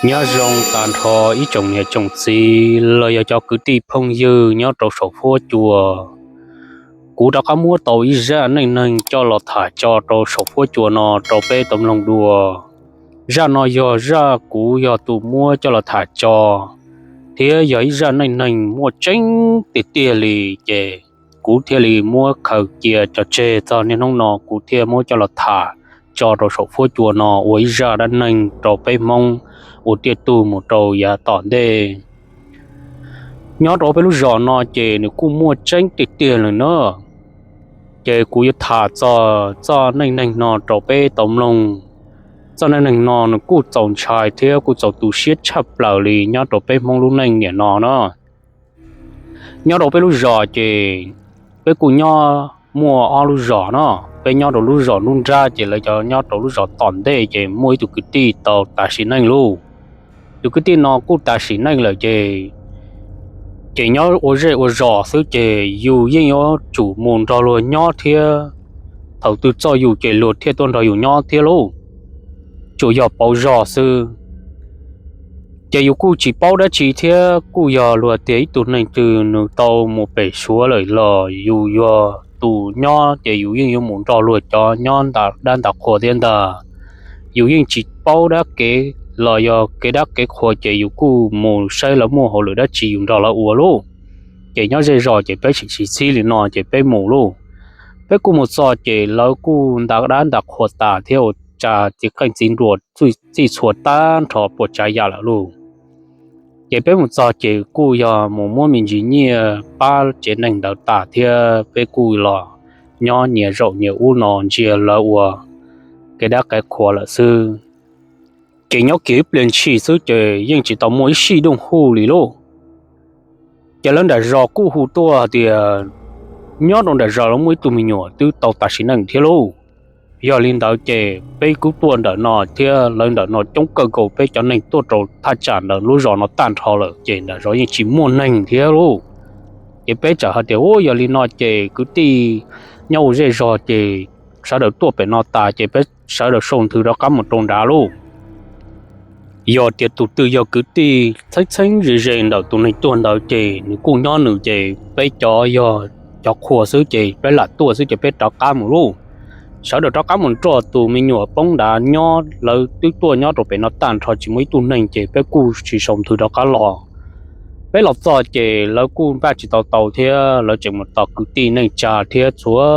Nyob zoo tag nrho ib tsoom niam tsoom txiv los yog cov kwv tij phooj ywg nyob rau saum huab cua. Kuv rov qab muab tau ib zaj neej neeg coj los tham tso rau saum huab cua no rau peb tau mloog dua. Zaj no yog zaj kuv yog tus muab coj los tham tso, thiab yog ib zaj neej neeg muaj tseeb tiag tiag li, ces kuv thiaj li muab khaws cia tso tseg txog niaj hnub no kuv thiaj muab coj los tham tso rau saum huab cua no ua ib zaj dab neeg rau peb Hmoob ua tiaj tug mus rau yav tom ntej. Nyob rau peb lub zos no ces nws kuj muaj tseeb tiag tiag lawm na. Ces kuv yuav tham txog txoj neej neeg no rau peb tau mloog. Txoj neej neeg no nws kuj txaus ntshai thiab kuj txaus tu siab tshaj plaws li nyob rau peb Hmoob lub neej niam no na. Nyob rau peb lub zos ces peb kuj nyob muaj ob lub zos no. Peb nyob rau lub zos nruab nrab ces lawv cov nyob rau lub zos tom ntej ces muaj ib tug kwv tij tau tas sim neej lauj. Tus kwv tij no kuj tas sim neej lawm ces, ces nyob ua zej ua zos xwb ces yus yeej yuav tsum mus nrog luag nyob thiab. Thaum twg txog yus ces luag thiaj tuaj nrog yus nyob thiab lauj, tsuas yog pauv zog xwb. Ces yus kuj tsis paub dab tsi thiab, kuj yog luag tias ib tug neeg twg nws tau mus pem Suav lawm los yus yog tus nyob ces yus yeej yuav mus nrog luag cov nyob nta dab nta qhua thiab ntag. Yus yeej tsis paub dab kev los yog kev dab kev qhua ces yus kuj mus saib lawv muaj hauj lwm dab tsi yus nrog lawv ua lauj. Ces nyob zej zos ces peb tsis txhib li no ces peb mus lauj. Peb kuj mus txog ces lawv kuj nta dab nta qhua tas thiab ua tsa txiv qeej txiv nruas txij txhua tag nrho puas tsav yam lawm lauj. Ces peb mus txog ces kuj yog mus muab me ntsis nyiaj pab tsev neeg ntawd tas thiab peb kuj los nyob nyias zaum nyias ub no ntsia lawv ua kev dab kev qhua lawm xwb. Ces nyob kiag ib pliag ntshis xwb ces yeej tsis tau muaj ib sij dooj hu li lauj. Ces lawv nram zos kuj hu tuaj tias nyob rau nram zos lawv muaj ib tug me nyuam twb tau tas sim neej thiab lauj. Yog li ntawd ces peb kuj tuaj nram no thiab lawv nram no coob kawg nkaus, peb cov neeg tuaj rau thaj tsam ntawm lub zos no tag nrho lawm ces nram zos yeej tsis muaj neeg thiab lauj. Ces peb txawm hais tias, u, yog li no ces kwv tij nyob ua zej zog ces sawv daws tuaj pem no tas ces peb sawv daws sau nthwv rov qab mus rau nrad lauj. Yog tias tus twg yog kwv tij txheeb txheeb ze ze ntawm tus neeg tuag ntawd ces nws kuj nyob nws, ces peb cov yog cov qhua xwb ces peb lam tuaj xwb ces peb rov qab mus lauj. Sawv daws rov qab mus nrog tus me nyuam poob nrad nyob, lawv twb tuaj nyob rau pem no tag nrho tsis muaj ib tug neeg ces peb kuj tsis sau nthwv rov qab los. Peb los txog ces lawv kuj npaj tsis tau tau thiab, lawv tseem mus tos kwv tij neej tsa thiab txhua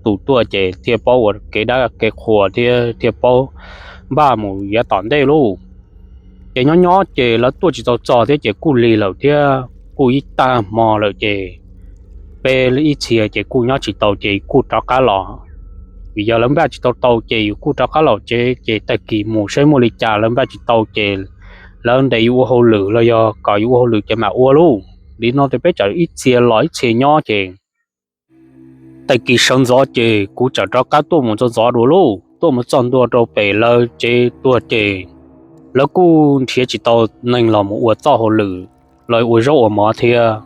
tus tuaj ces thiaj paub ua kev dab kev qhua thiab thiaj paub npaj mus yav tom ntej lauj. Ces nyob nyob ces lawv tuaj tsis tau txog thiab ces kuj lig lawm thiab kuj ib tag hmo lawm ces peb ib txhia ces kuj nyob tsis tau ces kuj rov qab los. Vim yog lawv npaj tsis tau tau ces yus kuj rov qab los tsev ces tag kis mus saib muaj li cas, lawv npaj tsis tau ces lawv ntes yus ua hauj lwm los yog kom yus ua hauj lwm ces mam ua lauj. Li no ces peb txawm ib txhia los ib txhia nyob ces tag kis sawv ntxov ces kuv txawm rov qab tuaj mus txog ntxov dua lauj. Tuaj mus txog ntua rau pem lawv tsev tuag ces lawv kuj nrhiav tsis tau neeg los mus ua txoj hauj lwm los ua zaub ua mov thiab,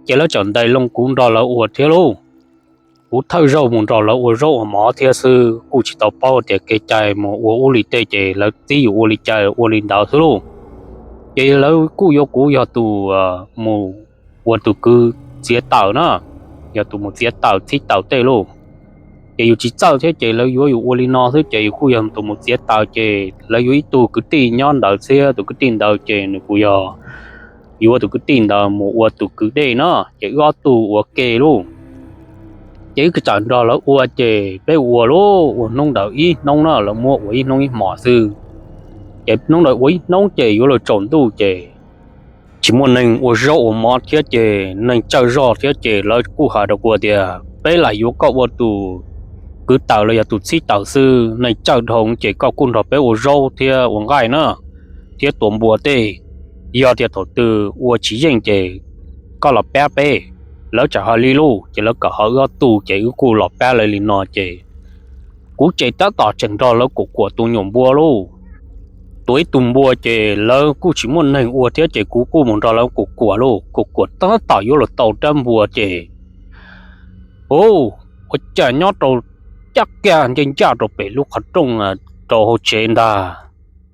ces lawv txawm ntes loo kuv nrog lawv ua thiab lauj. Kuv thawj zaug mus nrog lawv ua zaub ua mov thiab xwb, kuj tsis tau paub tias kev cai mus ua ub li tej ces lawv txib yus ua li cas ua li ntawd xwb lauj. Ces lawv kuj yuav kuv yog tus mus ua tus kwv txiav taws na, yog tus mus txiav taws txhib taws tej lauj. Ces yus tsis txawj thiab ces lawv yuav yus ua li no xwb ces yus kuj yog tus mus txiav taws ces lawv yuav ib tug kwv tij nyob ntawd thiab tus kwv tij ntawd ces nws kuj yog yuav tus kwv tij ntawd mus ua tus kwv dej na, ces wb ob tug ua ke lauj. Ces wb txawm nrog lawv ua ces peb ua lauj, ua hnub ntawd ib hnub na, lawv muab ua ib hnub ib hmos xwb. Ces hnub ntawd ua ib hnub ces yuav luag tsaus ntuj ces tsis muaj neeg ua zaub ua mov thiab ces neeg tsawg zog thiab ces lawv kuj hais rau kuv tias peb lam yuav koj ua tus kwv taws los yog tus txhib taws xwb, neeg tsawg dhau ces koj kuj nrog peb ua zaub thiab ua nqaij na, thiab tua npua tej. Yog tias thaum twg ua tsis yeej ces koj los pab peb. Lawv txawm hais li lauj, ces lawv kom ho wb ob tug ces wb kuj los pab lawv li no ces kuv ces tab tom tseem nrog lawv kuam kuam tus nyuam npua lauj. Tua ib tug npua ces lawv kuj tsis muaj neeg ua thiab ces kuv kuj mus nrog lawv kuam kuam lauj, kuam kuam tab tom yuav luag tau rab npua ces, u, ua cas nyob rau caj kiag ncaj ncaj rau pem lub qhov rooj rau hauv tsev ntag.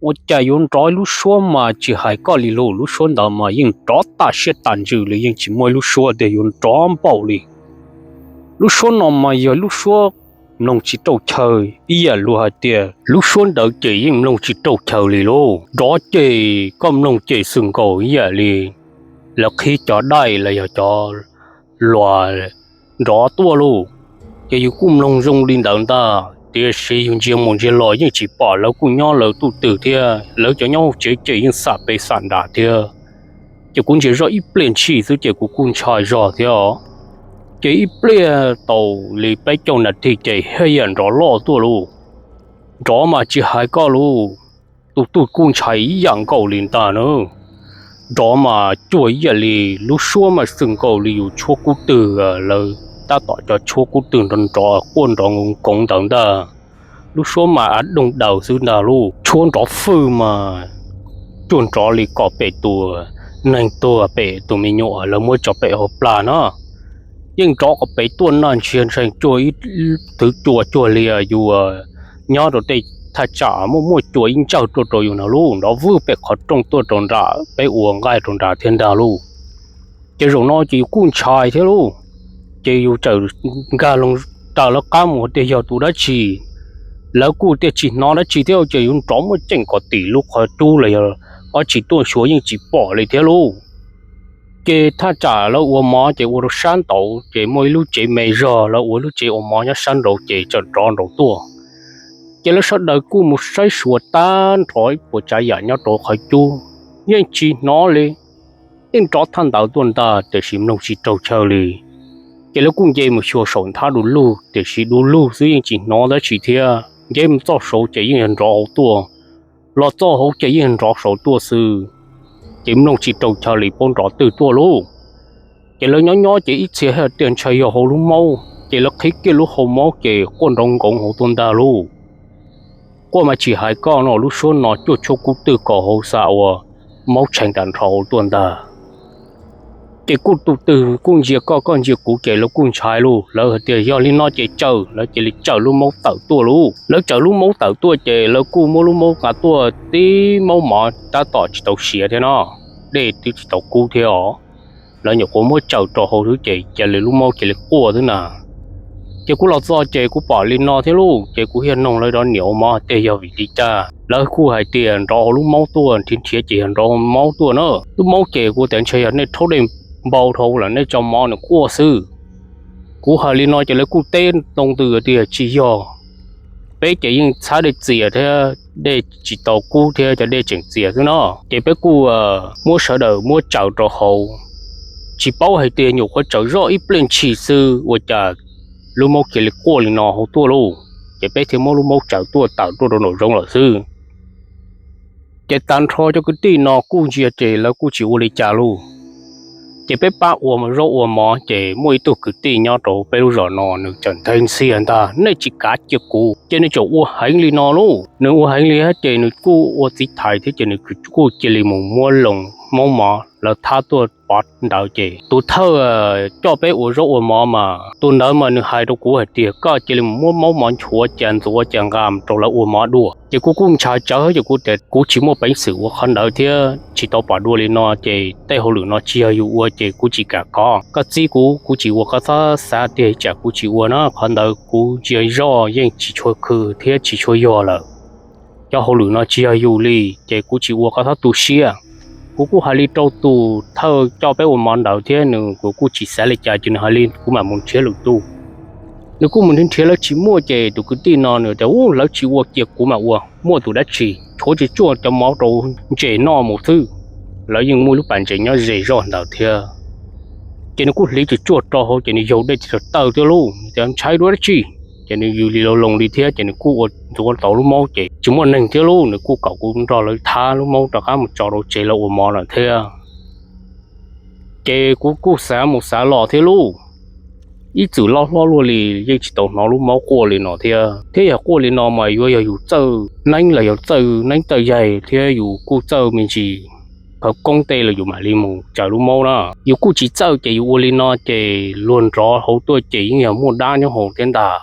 Ua cas yuav nrov lub suab mas tsis hais koj li lauj, lub suab ntawd mas yeej nrov tas siab tas ntsws li, yeej tsis muaj ib lub suab tias yuav nrov npaum li. Lub suab no mas yog lub suab mloog tsis raug chaw ib yam luag hais tias lub suab ntawd ces yeej mloog tsis raug chaw li lauj. Nrov ces koj mloog ces xwm nkaus ib yam li lawv qhib cov daim los yog cov luas nrov tuaj lauj. Ces yus kuj mloog zoo li ntawd ntag, tiam sis yus ntsia mus ntsia los yeej tsis pom lawv kuj nyob lawv tuj twg thiab, lawv cov nyob hauv tsev ces yeej xam pes xam nras thiab. Ces kuv ntsia zoj ib pliag ntshis xwb ces kuv kuj ntshai zog thiab os. Ces ib pliag tau li peb caug nas this ces haj yam nrov loj tuaj lauj. Nrov mas tsis hais koj lauj, tus twg kuj ntshai ib yam nkaus li ntag na. Nrov mas cuag ib yam li lub suab mas xwm nkaus li yus tshuab kub twg, lawv tab tom cov tshuab kub twg nrov nrov quaj nrov nkoov nkoov ntawd ntag. Lub suab mas av doog daws xwb ntag lauj, tshuab nrov fwj mas cuag nrov li kom pem tus neeg tuag pem tus me nyuam lawv muab tso pem hauv plag no. Yeej nrov kom pem tuaj nag ntshis ntshee cuag ib thwv cua cuag li yus nyob rau tej thaj tsam muaj muaj cua ib ntsawj tuaj rau yus no lauj, nrov vwj pem qhov rooj tuaj rau nram peb ua nqaij rau nrad thiab ntag lauj. Ces zaum no ces yus kuj ntshai thiab lauj. Ces yus txawm nkag loo raws lawv qab mus tias yog tus dab tsi, lawv kuj tias tsis hnov dab tsi thiab ces yus nrov muaj ceem kom tim lub qhov cub los yog ob tsis tuaj xyuas yeej tsis pom li thiab lauj. Ces thaj tsam lawv ua mov ces ua rau sab ntaud ces muaj ib lub tsev me zog, lawv ua lub tsev ua mov nyob sab nraud ces txawm nrov nraud tuaj. Ces lawv sawv daws kuj mus saib xyuas tag nrho ib puas tsav yam nyob rau qhov cub, yeej tsis hnov li, yeej nrov thaj ntawd tuaj ntag tiam sis mloog tsis raug chaw li. Ces lawv kuj nce mus xyuas saum nthab du lug tiam sis du lug xwb yeej tsis hnov dab tsi thiab, nce mus txog saud ces yeej yog nrov hauv tuaj, los txog hauv ces yeej nrov saud tuaj xwb. Ces mloog tsis raug chaw li paub nrov twg tuaj lauj. Ces lawv nyob nyob ces ib txhia haj tias ntshai yog hauv lub maub ces lawv qhib kiag lub hau maub ces quaj nrov nkoov hauv tuaj ntag lauj. Quaj mas tsis hais koj no, lub suab no cuag tshuab kub twg kom hauv xav ua maub tshee tag nrho hauv tuaj ntag. Ces kuj tus twg kuj ntsia koj koj ntsia kuv ces lawv kuj ntshai lauj, lawv hais tias yog li no ces tsawm, lawv cia li tsawm lub maub tawm tuaj lauj. Lawv tsawm lub maub tawm tuaj ces lawv kuj muab lub maub nqa tuaj tib maub mov tab tom tsis tau siav thiab no, dej twb tsis tau kub thiab os. Lawv nyuam qhuav muab tsawm rau hauv xwb ces cia li lub maub cia li quaj xwb na. Ces kuv los txog ces kuv pom li no thiab lauj, ces kuv thiaj noog lawv cov niam ua mov tias yog vim li cas, lawv kuj hais tias nrov hauv lub maub tuaj, nrhiav nrhiav ces yog nrov hauv maub tuaj na. Lub maub ces kuv tias ntshe yog nej rhaub dej npau dhau lawm nej tso mov nws quaj xwb. Kuv hais li no ces lawv kuj teb ntoo ntws tias tsis yog, peb ces yeej txhab dej txias thiab dej tsis tau kub thiab cov dej tseem txias xwb no. Ces peb kuj muab sawv daws muab tsawm rau hauv, tsis paub hais tias nyuam qhuav tsawm zoj ib pliag ntshis xwb ua cas lub maub cia li quaj li no hauv tuaj lauj. Ces peb thiaj muab lub maub tsawm tuaj tawm tuaj rau nraum zoov lawm xwb. Ces tag nrho cov kwv tij no kuj ntsia ces lawv kuj tsis ua li cas lauj. Ces peb pab ua zaub ua mov ces muaj ib tug kwv tij nyob rau peb lub zos no nws txawm nthe ntxiag ntag, nej tsis kav cia kuv ces nws tseem ua heev li no lauj. Nws ua heev li thiab ces nws kuj ua txiv thais thiab ces nws kuj cia li mus muab loo maub mov lawv thab tuaj pov ntawd ces tus thawj coj peb ua zaub ua mov mas tus ntawd mas nws hais rau kuv hais tias koj cia li mus muab maub mov nchuav cas ntxuav cas nqa rau lawv ua mov dua. Ces kuv kuj ntshai tsawv ces kuv tias kuv tsis muaj peev xwm ua qhov ntawd thiab tsis tau pom dua li no ces tej hauj lwm no tsis yog yus ua ces kuv tsis kam kov. Koj txib kuv, kuv tsis ua, koj txhob xav tiag, tsam kuv tsis ua na, qhov ntawd kuv ntsia zoj yeej tsis tshua khw thiab tsis tshua yog lawm. Cov hauj lwm no tsis yog yus li ces kuv tsis ua, koj txhob tu siab. Kuv kuj hais li rau tus thawj coj peb ua mov ntawd thiab nws kuj tsis xav li cas ces nws hais li kuv mam mus nrhiav lwm tus. Nws kuj mus nrhiav nrhiav lawv tsis muaj ces tus kwv tij no nws tias u lawv tsis ua cia kuv mam ua, muaj tus dab tsi tshuav tsis tsuaj cov mov rau ntses noj mus xwb. Lawv yeej muaj lub pas ntses nyob ze zog ntawd thiab. Ces nws kuj hliv tsis tsuaj rau hauv ces nws yaug dej tsis tau taw thiab lauj, nws tias ntshai dua dab tsi. Ces nws yws li loo loo li thiab ces nws kuj ua ntxuav tau lub maub ces tsis muaj neeg thiab lauj, nws kuj kom kuv nrog lawv thab lub maub rov qab mus tso rau tsev lawv ua mov lawm thiab. Ces kuv kuj xav mus xav los thiab lauj, ib txwm loj hlob luaj li yeej tsis tau hnov lub maub quaj li no thiab. Thiab yog quaj li no mas yuav yog yus txawj neeb los yog txawj neeb txawj yaig thiab yus kuj txawj me ntsis khawv koob tej los yus mam li mus tsaws lub maub na. Yus kuj tsis txawj ces yus ua li no ces luag nrov hauv tuaj ces yeej yog muaj dab nyob hauv thiab ntag.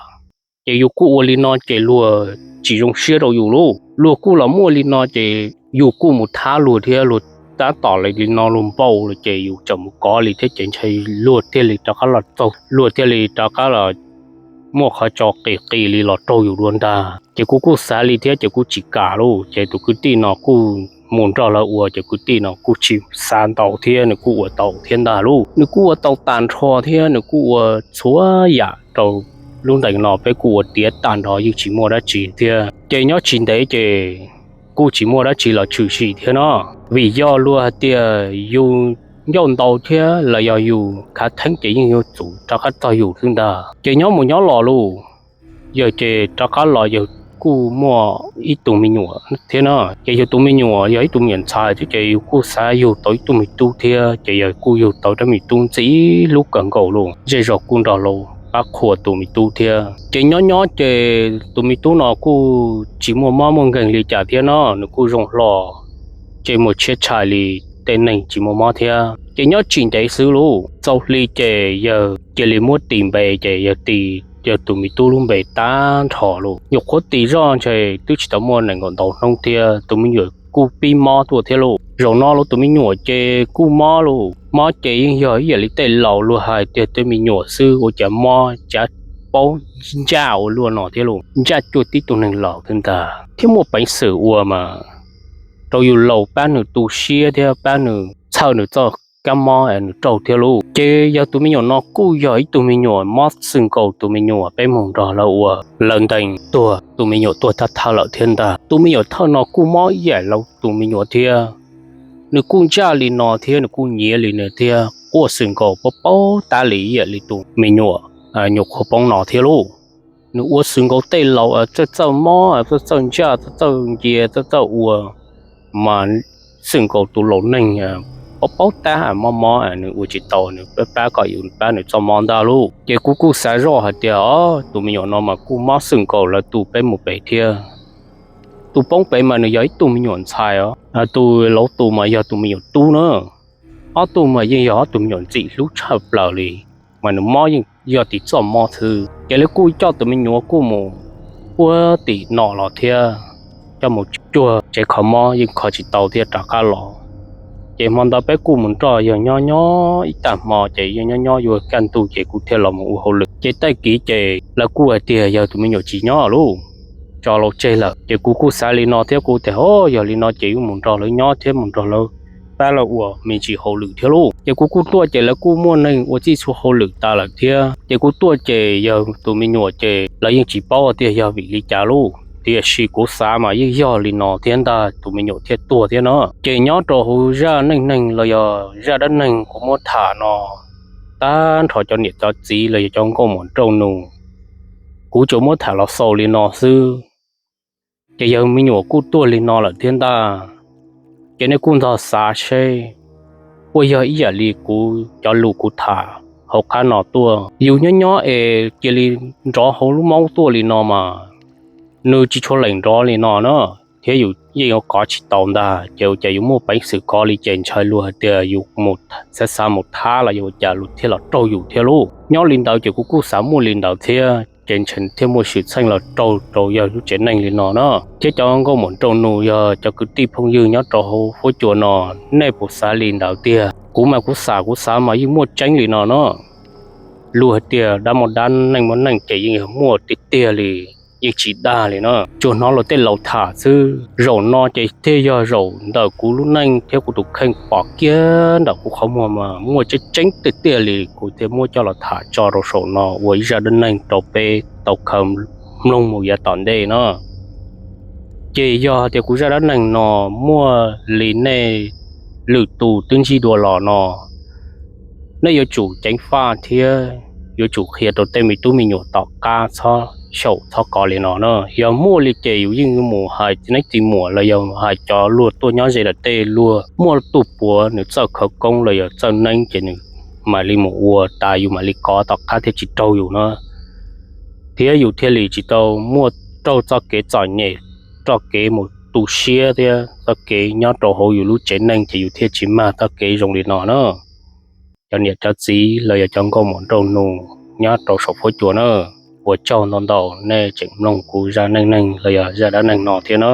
Ces yus kuj ua li no ces luag tsis zoo siab rau yus lauj. luag kuj los muaj li no ces yus kuj mus thab luag thiab, luag tab tom li no luag npau lawm ces yus tseem mus kov li thiab ces ntshai luag thiaj li rov qab los txog, luag thiaj li rov qab los muaj qhov tso qis qis li los raug yus dua ntag. Ces kuv kuj xav li thiab ces kuv tsis kam lauj. Ces tus kwv tij no kuj mus nrog lawv ua, ces kwv tij no kuj tsis xav ntau thiab, nws kuj ua tau thiab ntag lauj. Nws kuj ua tau tag nrho thiab nws kuj ua txhua yam rau lub ntees no peb kuj ua tiav tag nrho yeej tsis muaj dab tsi thiab. Ces nyob tsis ntev ces kuj tsis muaj dab tsi los tshwm sim thiab no, vim yog luag hais tias yus ncauj ntau thiab los yog yus khav theeb ces yeej yuav tsum rov qab txog yus xwb ntag. Ces nyob mus nyob los lauj, yawg ces rov qab los yawg kuj muaj ib tug me nyuam thiab no. Ces yawg tus me nyuam yog ib tug me nyuam ntxhais thiab ces yus kuj xav yug tau ib tug me tub thiab, ces yawg kuj yug tau rab me tub ntxim hlub kawg nkaus lauj. Zej zog kuj nrog lawv pab qhuas tus me tub thiab. Ces nyob nyob ces tus me tub no kuj tsis muaj mob muaj nkeeg li cas thiab no, nws kuj zoo hlo, ces mus tshiab tshais li tej neeg tsis muaj mob thiab. Ces nyob tsis ntev xwb lauj, txaus hli ces yawg cia li muab tis npe, ces yawg tis yawg tus me tub lub npe tag nrho lauj. Nyuam qhuav tis zoj ntshe twb tsis tau muaj nees nkaum ntau hnub thiab tus me nyuam kuj pib mob tuaj thiab lauj. Zaum no lawv tus me nyuam ces kuj mob lauj, mob ces yeej yog ib yam li tej laus luag hais tias tej me nyuam xwb ua cas mob cav paub ntsaj ua luaj no thiab lauj, ntsaj cuag tib tug neeg laus thiab ntag, thiab muaj peev xwm ua mas rau yus laus pab nws tu siab thiab pab nws txhawj nws txoj kab mob nws raug thiab lauj. Ces yog tus me nyuam no kuj yog ib tug me nyuam mob xwm nkaus tus me nyuam peb mus nrog lawv ua lawv ntees tuag, tus me nyuam tuag thawj thawj lawm thiab ntag. Tus me nyuam thawj no kuj mob ib yam li tus me nyuam thiab, nws kuj ntsaj li no thiab nws kuj nyiav li no thiab, quaj xwm nkaus paub paub tab li ib yam li tus me nyuam nyuam qhuav poob no thiab lauj. Nws ua xwm nkaus tej laus txawj txawj mob, txawj txawj ntsaj, txawj txawj ncia, txawj txawj ua, mas xwm nkaus tus laus neeg paub paub tab mob mob nws ua tsis tau, nws pab kom yus pab nws txoj mob ntag lauj. Ces kuv kuj xav zoj hais tias o, tus me nyuam no mas kuj mob xwm nkaus lawv tus peb mus pem thiab. Tus poob pem mas nws yog ib tug me nyuam ntxhais os, tus laus tus mas yog tus me nyuam tub na. Ob tug mas yeej yog ob tug me nyuam ntxim hlub tshaj plaws li, mas nws mob yeej yog tim txoj mob xwb. Ces lawv kuj coj tus me nyuam kuj mus puag tim no los thiab, coj mus cuag tsev kho mob yeej kho tsis tau thiab rov qab los. Ces hmo ntawd peb kuj mus nrog yawg nyob nyob ib tag hmo ces yawg nyob nyob yuav kaj ntug ces kuv thiaj los mus ua hauj lwm. Ces tag kis ces lawv kuj hais tias yog tus me nyuam tsis nyob lauj, tso lawv tseg lawm. Ces kuv kuj xav li no thiab kuv tias o, yog li no ces yuav mus nrog lawv nyob thiab mus nrog lawv pab lawv ua me ntsis hauj lwm thiab lauj. Ces kuv kuj tuaj ces lawv kuj muaj neeg ua txij txhua hauj lwm tas lawm thiab. Ces kuv tuaj ces yog tus me nyuam ces lawv yeej tsis paub tias yog vim li cas lauj, tiam sis kuv xav mas yeej yog li no thiab ntag tus me nyuam thiaj tuag thiab no. Ces nyob rau hauv zaj neej neeg los yog zaj dab neeg kuv muab tham no, tag nrho cov niam cov txiv los yog cov nkauj muam nraug nus, kuv tsuas muab tham los xaus li no xwb. Ces yog me nyuam kuj tuag li no lawm thiab ntag. Ces nej kuj ntog xav seb puas yog ib yam li kuv cov lus kuv tham hauv qab no tuaj. Yus nyob nyob es cia li nrov hauv lub mob tuaj li no mas nws tsis tshua lees nrov li no na, thiab yus yeej yuav kov tsis tau ntag. Ces ua cas yus muaj peev xwm kov li ces ntshai luag hais tias yus mus xav xav mus thab los yog ua cas luag thiaj los raug yus thiab lauj. Nyob li ntawd ces kuv kuj xav muaj li ntawd thiab ces ntshe thiaj muaj xwm txheej los raug rau yawg lub tsev neeg li no na. Thiab cov nkauj muam nraug nus yog cov kwv tij phooj ywg nyob rau hauv huab cua no, nej puas xav li ntawd tiag? Kuv mas kuv xav kuv xav mas yeej muaj tseeb li no na. Luag hais tias dab muaj dab, neeg muaj neeg ces yeej yog muaj tiag tiag li, yeej tsis dag li na. Tsuas hnov luag tej laus tham xwb. Zaum no ces thiaj yog zaum ntawm kuv lub neej thiab kuv tus kheej pom kiag ntawm kuv qhov muag mas muaj tseeb tseeb tiag tiag li, kuv thiaj muab coj los tham tso rau saum no ua ib zaj dab neeg rau peb tau khaws mloog mus yav tom ntej na. Ces yog hais tias kuv zaj dab neeg no muaj li nej lwm tus twb ntsib dua los no, nej yuav tsum ceev faj thiab yuav tsum qhia rau tej me tub me nyuam tom qab txhob xyaum txhob kov li no na. Yog muaj li ces yus yeej mus hais txiv neeb txiv muam los yog hais cov luag tuaj nyob ze lawm tej luag muaj tus puav nws txawj khawv koob los yog txawj neeb ces nws mam li mus ua tas yus mam li kov tom qab thiaj tsis raug yus na. Thiab yus thiaj li tsis tau muaj raug txoj kev txom nyem, txoj kev mus tu siab thiab txoj kev nyob rau hauv yus lub tsev neeg ces yus thiaj tsis mag txoj kev zoo li no na. Cov niam cov txiv los yog cov nkauj muam nraug nus nyob rau saum huab cua na, ua tsaug ntau ntau nej tseem mloog kuv zaj neej neeg los yog zaj dab neeg no thiab na.